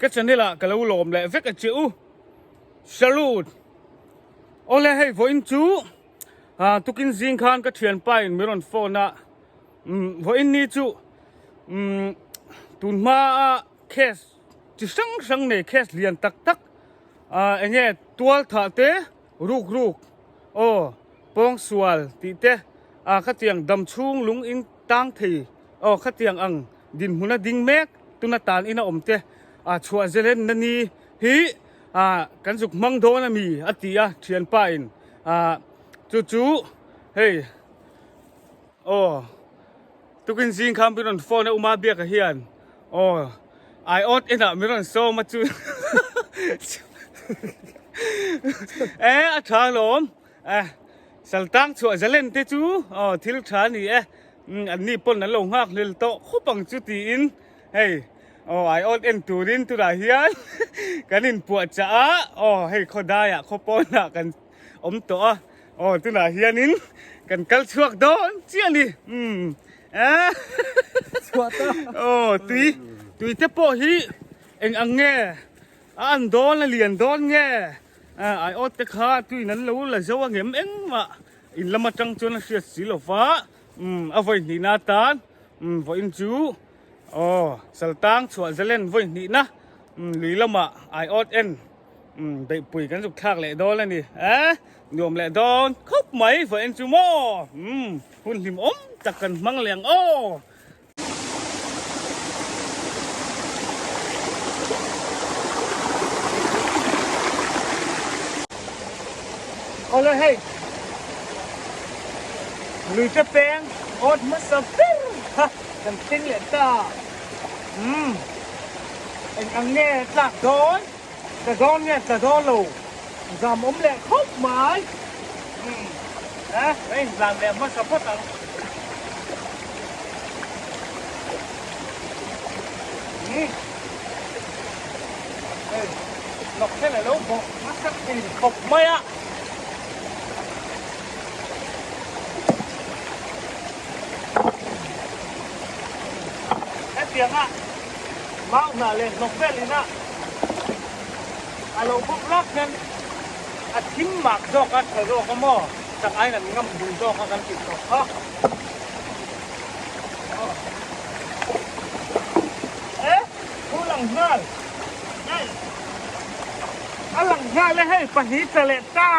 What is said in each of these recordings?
Ka channel ah ka lo lawm leh vek a che u. Salute. Awle hei vawiin chu ah tukin zing khan ka thianpa in min rawn phone a umm vawiin ni chu umm tun hma a case chi hrang hrang nei case lian tak tak ah eng nge tual thah te ruk ruk aw pawngsual tih te ah khatiang dam chhung lung in tang thei aw khatiang ang dinhmuna ding mek tuna tan ina awm te ah chhuah zelen na ni hi ah kan zuk hmang dawn a mi a ti a thianpa in ah chu chu hei aw tukin zing khan min rawn phone a uma biaka hian aw ai awt enah min rawn sawm a chu e a tha alawm eh saltang chhuah zalen te chu aw thil tha a ni e an ni pawn an lo nghak hlel tawh khawp ang chu tiin hei aw ai awt en turin tunah hian kan inpuahchah a aw hei khawdaiah khawpawnah kan awm tawh a aw tunah hianin kan kal chhuak dawn chiah a ni umm eh aw tui tui te pawh hi eng ang nge a an dawn a lian dawn nge ai awt te kha tuin an lo la zo ang em engmah in lam atang chuan a hriat si lo va umm a vawi hnihna atan umm vawiin chu aw saltang chhuah zalen vawi hnihna umm lui lamah ai awt en umm beihpui kan zuk thlak leh dawn a ni eh nuam leh dawn khawp mai vawiin chu maw umm hun hlim awm tak kan hmang leh ang aw. Awle hei lui te peng awt hmasa ber kha kan thleng leh ta umm eng ang nge tlak dawn tla dawn nge tla dawn lo zam awm leh khawp mai umm eh ka inzam leh hmasa phawt ang. Hei lawk hian alo bawh nasa thin khawp mai a. Hetianga mau hnah leh hnawk vel ina alo bawk lak hian a thim mak zawk a tha zawk a maw chak aiin an ngam duh zawk a kan tih tawh kha. Eh, thu lang nghal. Hei, a lang nghal e hei, pahnih tla leh ta.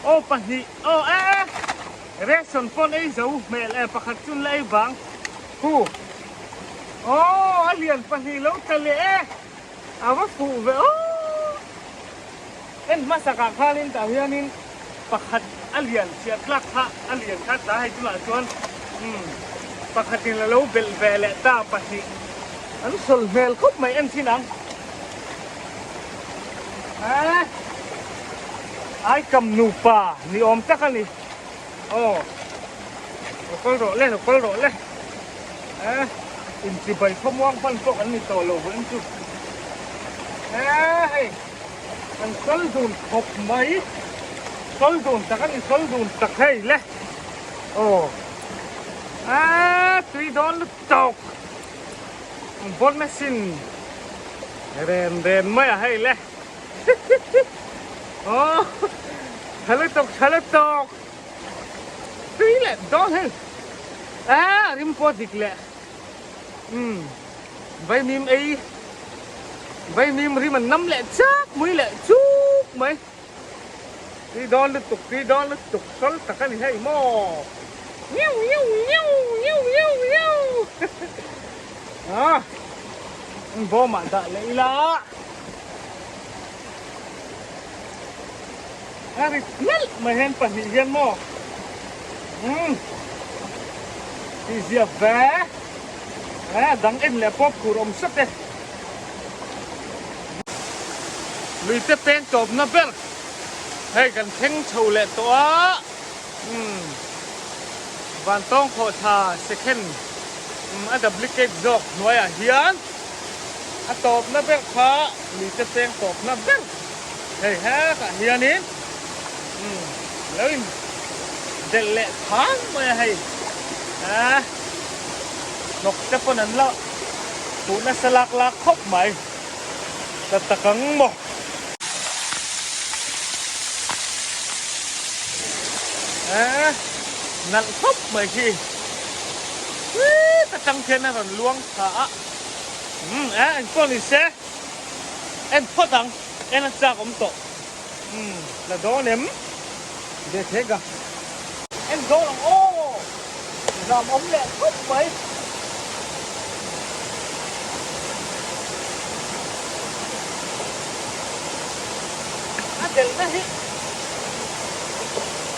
Aw pahnih, aw e e. Ration pawn ei zo hmel e, pakhat chun la ei vang. Hu. Aw, a lian pahnih lo tla leh e. A va fuh ve aw. En hmasakah khanin tah hianin pakhat a lian chhiat tlak kha a lian kha tla hei tunah chuan umm pakhatin a lo belh ve leh ta pahnih an sawl hmel khawp mai en thin ang eh aikam nupa ni awm tak a ni aw lo kal rawh le lo kal rawh le eh inchibai khawmuang hman pawh kan ni tawh lo vawiin chu eh hei. An sawl dun khawp mai. Sawl dun tak an insawl dun tak hei le. Aw. Aaa tui dawn lutuk. An boat machine ren ren mai a hei le. Aw. Tha lutuk tha lutuk. Tui leh dawn hei. Aaa rim pawh dik leh. Umm. Vaimim ei vaimim rim an nam leh chak mai leh chuk mai tui dawn lutuk tui dawn lutuk sawl tak a ni hei maw ngiau ngiau ngiau ngiau ngiau ngiau ah bawm ah dah leh ila a ri nalh mai hian pahnih hian maw umm tihzia ve. Eh dang en leh pawp tur awm sat e. Lui te peng tawpna ber hei kan thleng chho leh tawh a umm Vantawng khawhthla second umm a duplicate zawk hnuaiah hian a tawpna ber kha lui te peng tawpna ber hei hetah hianin umm lo in delh leh thang mai a hei eh. Hnawk te pawn an la duh nasa lak lak khawp mai. Ta tak ang maw? Eh, nalh khawp mai khi. Hii, ta tang khian a rawn luang thla a. Umm, eh, engpawh ni se. En phawt ang, en a chak awm tawh. Umm, la dawn em? Ve thek a. En dawn ang aw! Zam awm leh khawp mai. A delhna hi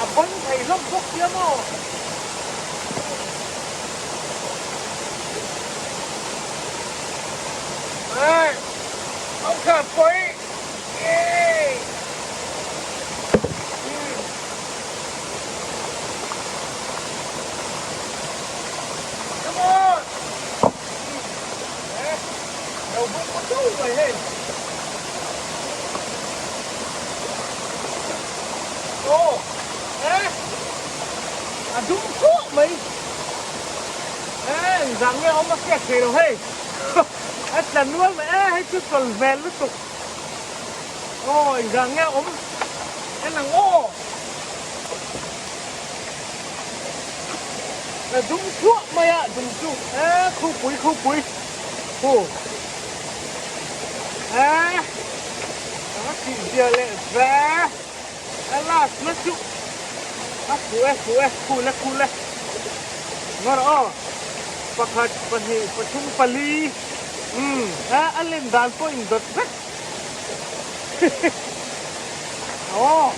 a bawn thei hlawm bawk sia maw? Hey! Ông khả pui! Come on! Đầu vung có chú rồi hề. Ô, ê, à đúng thuốc mày. Ê, rằng nghe ông mắc kẹt thầy đâu hề. A tla nual mai e hei chu chawl vel lutuk aw engzah nge a awm en ang aw a dum thluah mai a dum chu e khupui khupui hu e a thih zia leh ve a last na chu a fuh e fuh e khul e khul e ngawr aw pakhat pahnih pathum pali umm a a len dan pawh in dawt vek aw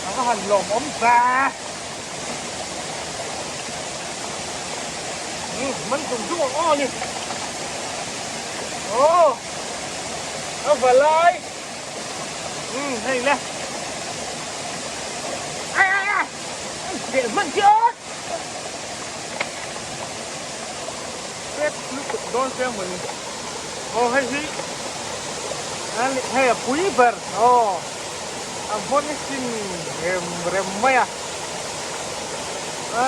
a va han lawm awm ve umm man tum tum ang aw ni aw a va lai umm hei le ai ai ai để hman chi ớt pet lutuk dawn se mawni aw hei hi hei a pui ber aw a vawn a sin rem rem mai a a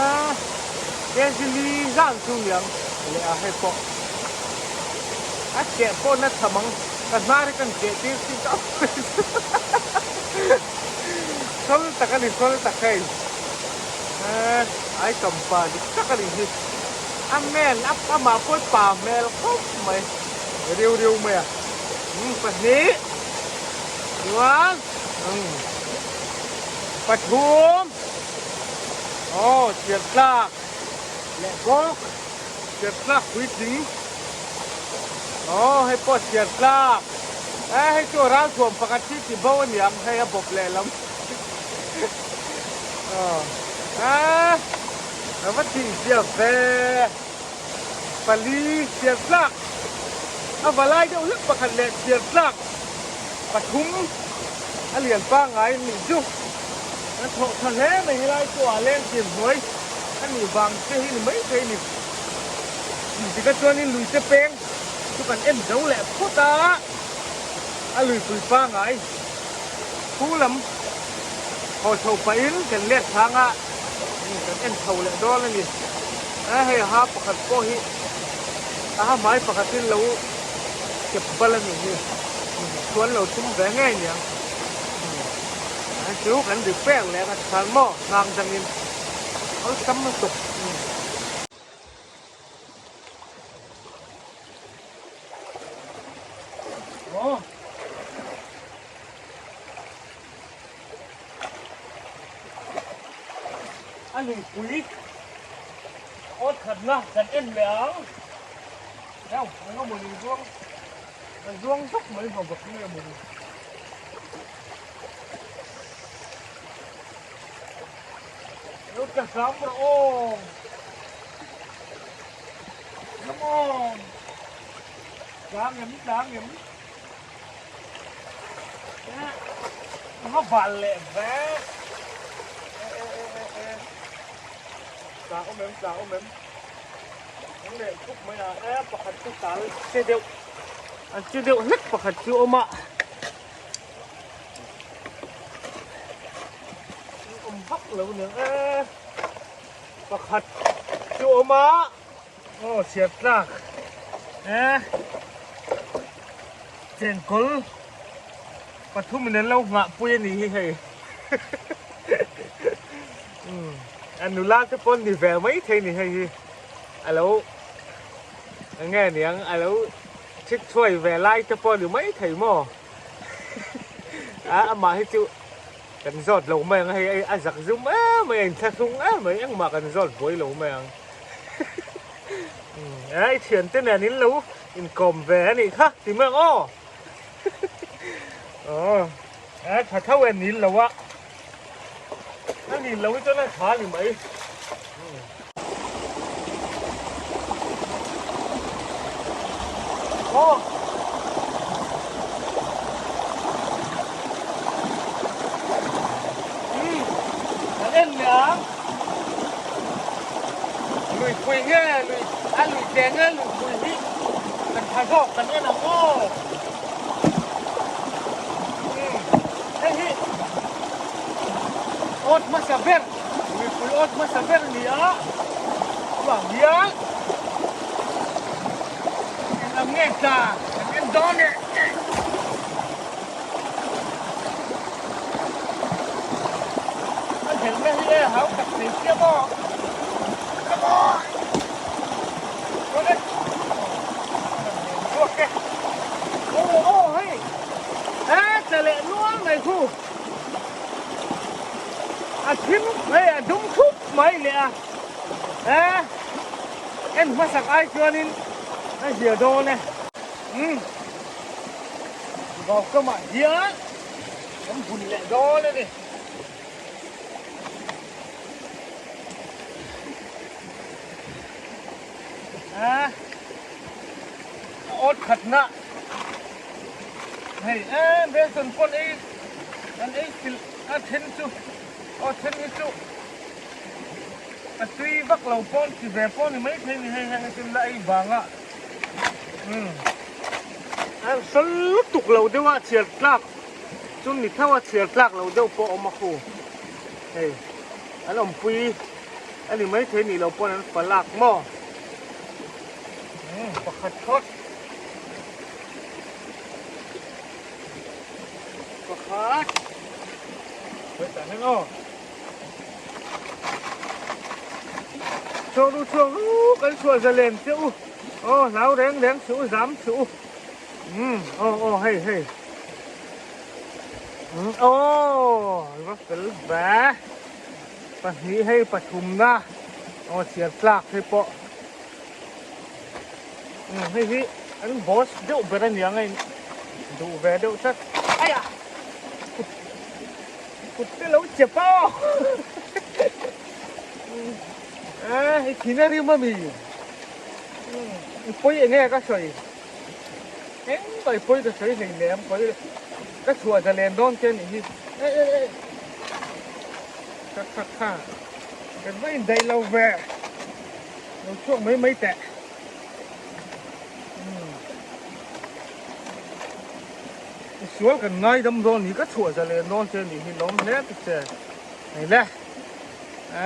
kg li zan chu niang leh a hei pawh a cheh pawh na tham ang ka hnar hi kan cheh tir thin chauh sawl tak a ni sawl tak hei ai kam pa dik tak a nih hi a men a amah pawh pa hmel khawp mai riu riu mai a pahnih chuan pathum aw chhiar tlak leh bawk chhiar tlak puitling aw hei pawh chhiar tlak e hei chu ralthuam pakhat hi ti bo a niang hei a bawp leh lam aw a a va thih zia ve pali chhiar tlak a va lai deuh hlek pakhat leh chhiar tlak pathum a lian pangngai a nih chu a thawh tha hle mai helai chu ah leng tir hnuai a nih vang te hi ni maithei a ni tika chuanin lui te peng chu kan en zo leh phawt a a luipui pangngai khu lam haw chho pahin kan let thlang a kan en chho leh dawn a ni a hei ha pakhat pawh hi a ha hmai pakhatin lo kep bal a nih hi chuan lo tum ve ngei niang chu kan repair leh a chhan maw hnang dangin awlsam lutuk. A luipui awt khatna kan en leh ang. Heu, eng emaw ni zuang, a zuang zuk mai hlawm bawk nge maw ni. Lo tla hram rawh aw. Come on. Tlang em, tlang em. Nó vặn lẹ vé. Tlang awm em, tlang awm em. An leh khawp mai a, e pakhat chu tal che deuh. An che deuh hlek pakhat chu awm a. Awm vak lo nia e. Pakhat chu awm a. Aw chhiat tlak. Eh chengkawl pathumin an lo nghah pui a nih hi hei. Umm a nula te pawn ni ve mai thei ni hei hi a lo eng nge niang a lo thik thuai ve lai te pawh ni mai thei maw a amah hi chu kan zawt lo mai ang a hei a zak zum em mai a inthlahrung em mai engmah kan zawt buai lo mai ang umm a i thiante nen in lo inkawm ve a nih kha ti mai ang aw aw a tha tho e nil lo a a nil lo hi chuan a tha a ni mai. Aw umm kan en leh ang lui pui nge lui a lui te nge lui pui hi kan tha zawk kan en ang aw umm hei hi awt hmasa ber. Mipui awt hmasa ber a ni a, chuvang hian eng ang nge tla kan en dawn e. A helna hi e hau tak thei sia maw? Come on! Chuan e. Chhuak e. Aw aw hei. E tla leh nual mai khu. A thim hei a dum khup mai leh a e en hmasak ai chuanin a zia dawn e umm vau kamah hian kan bun leh dawn a ni. A awt khatna hei e besan pawn ei an ei chilh a then chu aw then hi chu a tui vak lo pawn ti ve pawh ni maithei ni hei heng hi chu la ei vanga umm a sawl lutuk lo deuh a chhiar tlak chu ni theuh a chhiar tlak lo deuh pawh a awm a khu hei an awmpui a ni maithei nih loh pawn an palak maw umm pakhat phawt. Pakhat. Wait a hang on. Chhuak ru chhuak ru kan chhuah zalen che u. Aw hlau reng reng suh u zam suh u. Umm aw aw hei hei. Umm aw va fel ve. Pahnih hei pathumna aw chhiar tlak hei pawh. Umm hei hi an boss deuh ber a nia nga in duh ve deuh tlat aia kut kut te lo chep a aw a i thin a rim ami i pawi enge ka sawi engmah i pawi ka sawi hlei lem pawi ka chhuah zalen dawn che anih hi e e e kha kha kha kan va indaih lo ve. Lo chhuak mai mai teh. I sual kan ngai dam dawn hi ka chhuah za leh dawn che nih hi lawm hle ta che. Hei le. A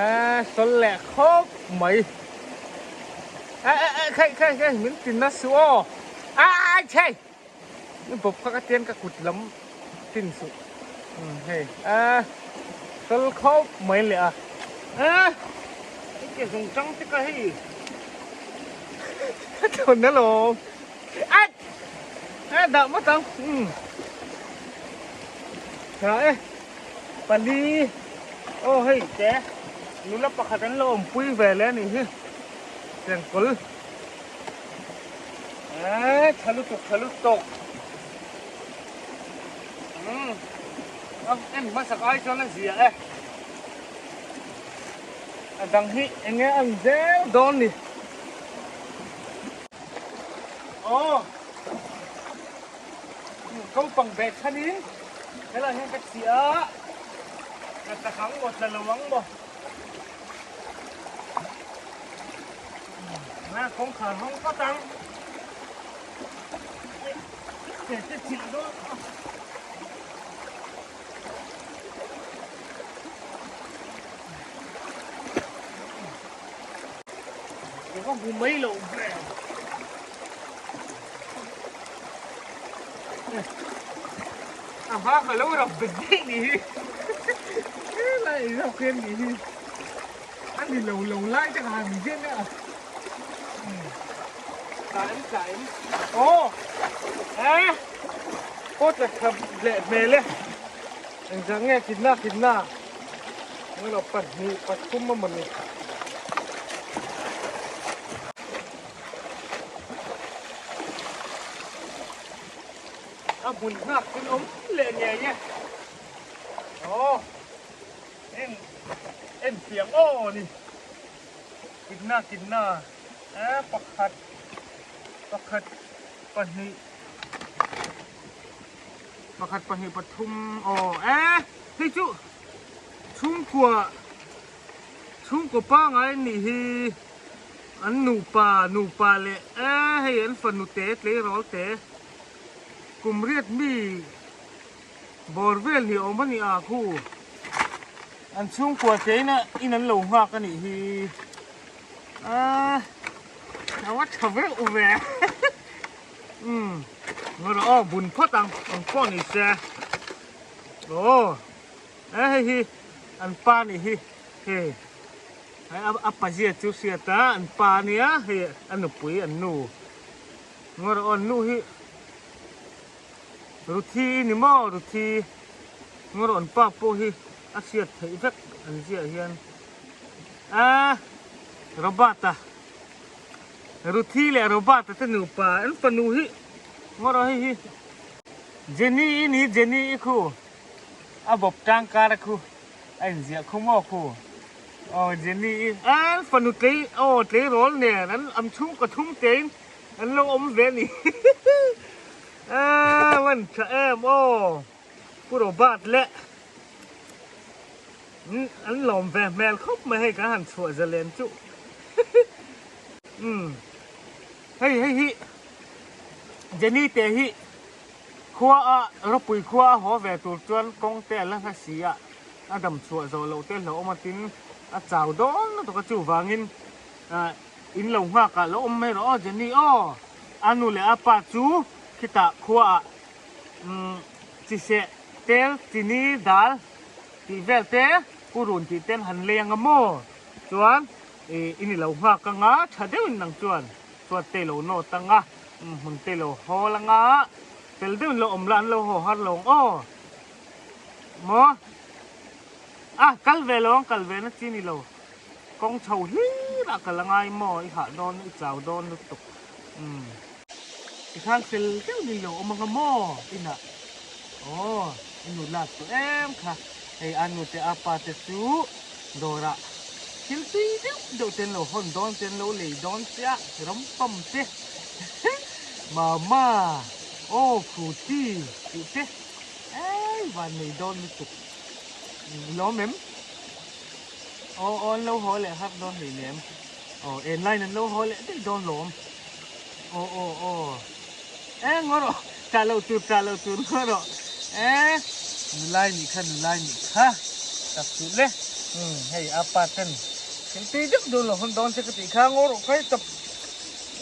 sawl leh khawp mai. A a a khai khai khai min tin na su aw. A a chei. I bawp kha ka tian ka kut lam tin suh. Hei a sawl khawp mai leh a. A i ke zawng tang te ka hei. Ka thawn alawm. A a dah mawt ang. Tha e. Pali. Aw hei te nula pakhat an lo awmpui ve leh a nih hi. Chengkawl. Eee tha lutuk tha lutuk umm a en hmasak ai chuan a zia e a dang hi eng nge ang zel dawn ni aw naupang bag chhanin helaiah hian ka chhiah a ka tak ang maw tla lo ang maw. Na kawngkhar hawng phawt ang. Te te chilh dawn. Ka va hmu mai lo ve. A hma ka lo rap bet daih nih hi. Helai zawk hian nih hi. A ni lo lo lai te ka han zen a. Tlaim tlaim. Aw! Eh! Pawt la tha leh hmel e. Engzah nge kitna kitna. Ngailo 2 3 a mawni. A hmun nghak chu an awm leh ngei e. Aw en en fiang aw ni. Kitna kitna e pakhat pakhat pahnih pakhat pahnih pathum aw e hei chu chhungkua chhungkaw pangai an nih hi an nupa nupa leh e hei an fanu te tleirawl te kum riat mi bawr vel ni awm a ni a khu an chhungkua te in a in an lo nghak a nih hi a a va tha reuh ve umm ngaw rawh aw bun phawt ang ang pawh ni se aw e hei hi an pa nih hi hei a pazia chu hriat a an pa ania hei a nupui an nu. Ngawr awn nu hi Ruthi i ni maw Ruthi ngawr awn pa pawh hi a hriat theih vek an ziah hian a Robert-a Ruthi leh Robert-a te nupa an fanu hi ngawr aw hei hi Jenny i ni Jenny i khu a bawp tangkar a khu a inziah khu maw khu. Aw Jenny i an fanu tlei aw tleirawl nen an an chhungkaw thum tein an lo awm ve a ni a van tha em aw Pu Robert leh an lawm ve hmel khawp mai hei kan han chhuah zalen chu umm hei hei hi Jenny te hi khua a ropui khua a haw ve tur chuan kawng te a la hla si a. A dam chhuah zawh loh te hlauhawm atin a chau dawn lutuk a chuvangin in lo nghak ah lo awm mai rawh aw Jenny aw a nu leh a pa chu khitah khua ah chiseh tel chini dal tih vel te purun tih ten han lei anga maw chuan in i lo nghak anga tha deuhin nang chuan chuan te lo nawt anga hmun te lo hawl anga fel deuhin lo awm la an lo haw har lo ang aw. Maw? A, kal ve lo ang, kal ve na chi ni lo. Kawng chho hlir ah kal a ngai maw? I hah dawn, i chau dawn lutuk. Umm. Tikhan fel deuh ni lo awm anga maw? Inah. Aw, i nu lak tawh em kha. Hei a nu te a pa te chu dawrah thil tui deuh deuh te an lo hawn dawn che, an lo lei dawn che a, rampam te. Mama, aw fruity tih te. Ei van nei dawn lutuk lawm em aw aw an lo haw leh hak dawn hei nem aw en line an lo haw leh daih dawn lawm aw aw aw e ngaw rawh tah loh tur tah loh tur ngaw rawh e nulai nih kha nulai nih kha tak chu le umm hei a pa ten thil tui deuh dawn lo hawn dawn che ka tih kha ngaw rawh khai tawp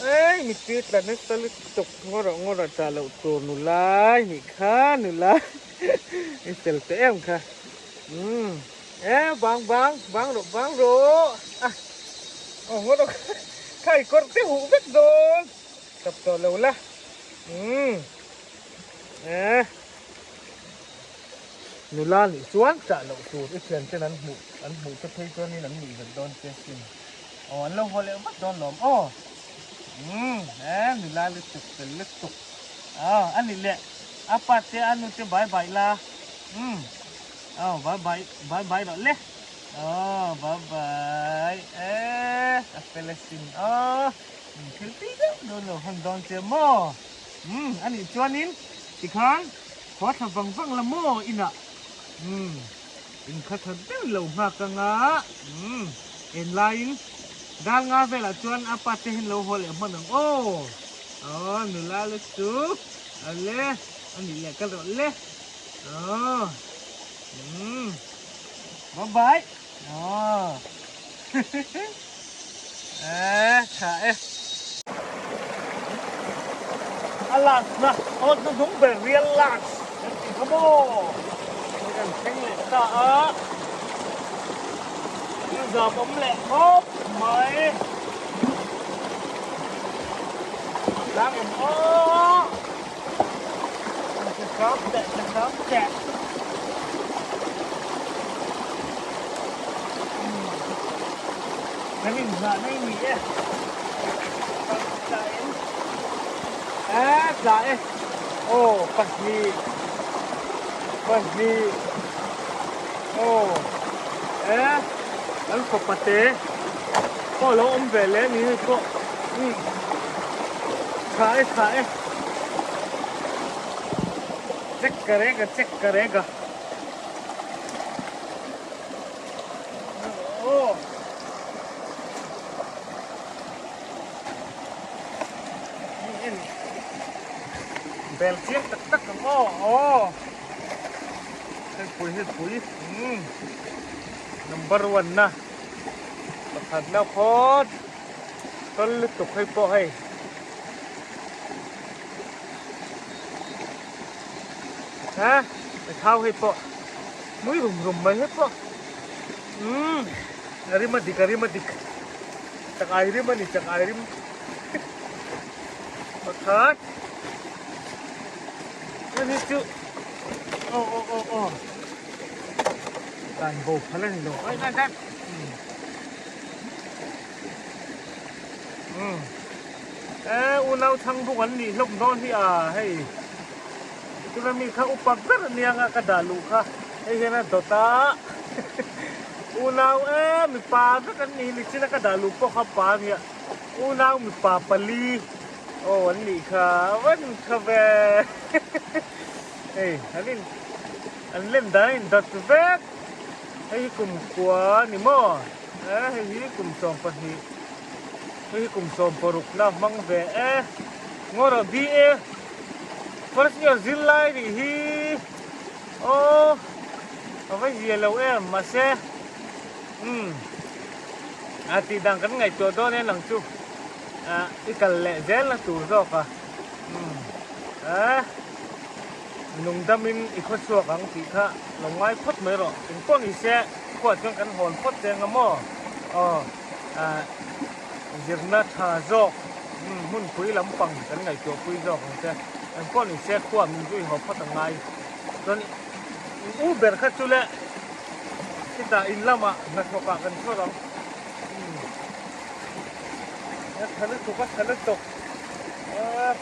ei mittui tla nasa lutuk ngaw rawh ngaw rawh tah loh tur nulai nih Kha nula i fel teh em kha umm e bang bang bang rawh bang rawh a aw ngaw rawh kha i kawr te huh vek dawn tap tawh lo la umm e nula nih chuan chah loh tur i thian ten an hmuh an hmuh te phei chuanin an nuih vek dawn che sin aw an lo haw leh vat dawn lawm aw umm e nula lutuk fel lutuk. Aw a ni leh a pa te a nu te bai bai la umm aw bai bai bai bai rawh le aw bai bai e a fel asin aw thil tui deuh dawn lo hawn dawn che maw umm a nih chuanin tikhan khua thla vang vang la maw inah umm inkha tha deuh lo nghak anga umm en laiin dal nga velah chuan a pa te hian lo haw leh hman ang aw. Aw nula lutuk ale a nih leh ka rawh le aw umm bye bye aw e tha e a last na aw hnuhnung ber real last kan ti. kha maw hei kan thleng leh ta a thil zam awm leh khawp mai tlang em aw Che kham teh che kham teh. Kan in hlah nei ni e. Tla in. Eh tla e. Oh pahnih. Pahnih. Oh. Eh kan fapa te pawh lo awm ve leh ni hei pawh. Tha e tha e. Check karega check karega. Oh. Bel chiang tak tak ang aw aw. Hei pui hei pui. Hmm. Number 1 na. Pakhat na phawt. Kal lutuk hei pawh hei. Ha, a thau hei pawh. Mui rum rum mai hei pawh. Umm, a rim a dik, a rim a dik. Chak ai rim a ni, chak ai rim. Pakhat. Hei hi chu. Aw aw aw aw. Dan bo phal a ni lo. Ai dan dan. Umm e unau chhang buk an nih hlawm dawn hi a hei tuna mi kha upa ber ania nga ka dah luh kha hei hian a dawt a unau e mipa vek an nih nichina ka dah luh pawh kha pa ania unau mipa pali aw an nih kha a va in tha ve hei an in an lem dan a in dawt vek hei hi kumkua a ni maw. E hei hi kum 12 hei hi kum 16 na hmang ve e ngawrh a BA first year zir lai nih hi aw a va zia lo em mahse umm a tih dan kan ngaihtuah dawn en ang chu ah i kal leh zel na tur zawk a umm e. Nungdamin i khaw chhuak ang tih kha lo ngai phawt mai rawh. Eng pawh ni se khuah chuan kan hawn phawt che anga maw? Aw, ah, zirna tha zawk, umm, hmunpui lampang kan ngaihtuahpui zawk ang che. Eng pawh ni se khuah min zui haw phawt a ngai. Chuan u ber kha chu le chutah in lamah hnathawkah kan chhawr ang. Umm, a tha lutuk, a tha lutuk. Ah.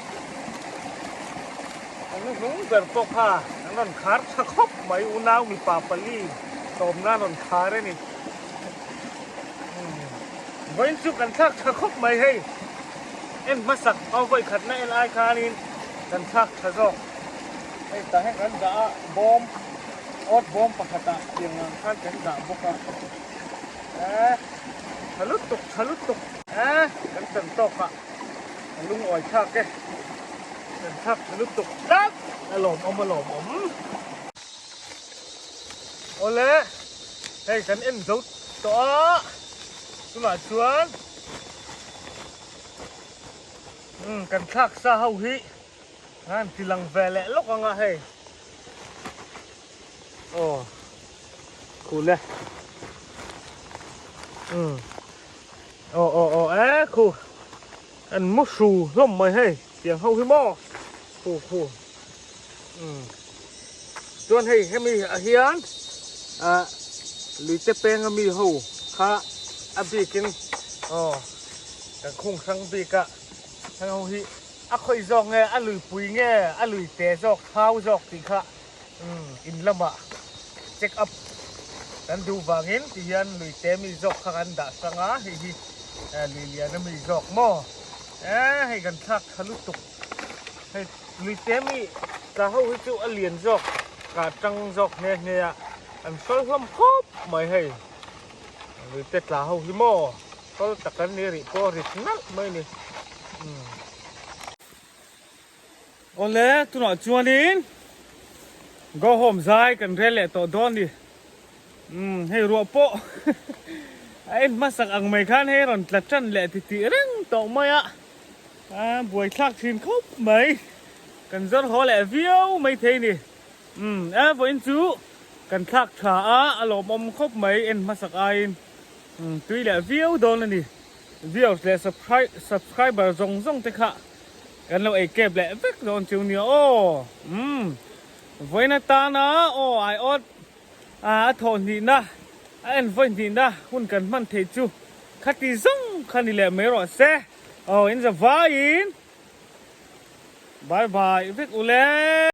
An hnung ber pawh kha an rawn khar tha khawp mai unau mipa pali tawmna an rawn khar a ni. Vawiin chu kan thlak tha khawp mai hei en hmasak aw vawi khatna en ai khanin kan thlak tha zawk. Hei tah hian kan dah a bawm awt bawm pakhatah tiang ang khan kan dah bawk a. Eh tha lutuk tha lutuk eh kan chan tawk ah a lungawi thlak e. Kan thlak tha lutuk tlat a lawmawm a lawmawm. Awle hei kan en zo tawh a tunah chuan umm kan thlak sa ho hi an ti lang ve leh lawk ang a hei aw khul e umm aw aw aw e khu. An mu hru hlawm mai hei tiang ho hi maw khu khu umm chuan hei hemi ah hian ah luite peng ami ho kha a bikin aw kan khung hrang bik a heng ho hi a khawih zawk nge a luipui nge a lui te zawk thau zawk tih kha umm in lamah check up kan duh vangin ti hian luite mi zawk kha kan dah hrang a hei hi. Lui lian a mi zawk maw? Eh hei kan thlak tha lutuk. Hei lui te mi tla ho hi chu a lian zawk ka tang zawk nghe nghe a. An sawl hlawm khawp mai hei. Lui te tla ho hi maw? Sawl tak an ni rih pawh rit nalh mai ni. Umm. Awle tunah chuanin go home zai kan rel leh tawh dawn ni. Umm hei ruah pawh a en hmasak ang mai khan hei rawn tla tan leh ti tih reng tawh mai a, a buaithlak thin khawp mai, kan zawr haw leh viau mai thei ni. Umm e vawiin chu kan thlak tha a, a lawmawm khawp mai en hmasak aiin umm tui leh viau dawn a ni. Viewers leh subscriber zawng zawng te kha kan lo ei kep leh vek dawn chu nia aw. Umm vawiin atana aw aiawt a thawh hnihna a en vawi hnihna hun kan hman theih chu khati zawng kha ni leh mai rawh se. Aw in za vaiin bye bye vek ule.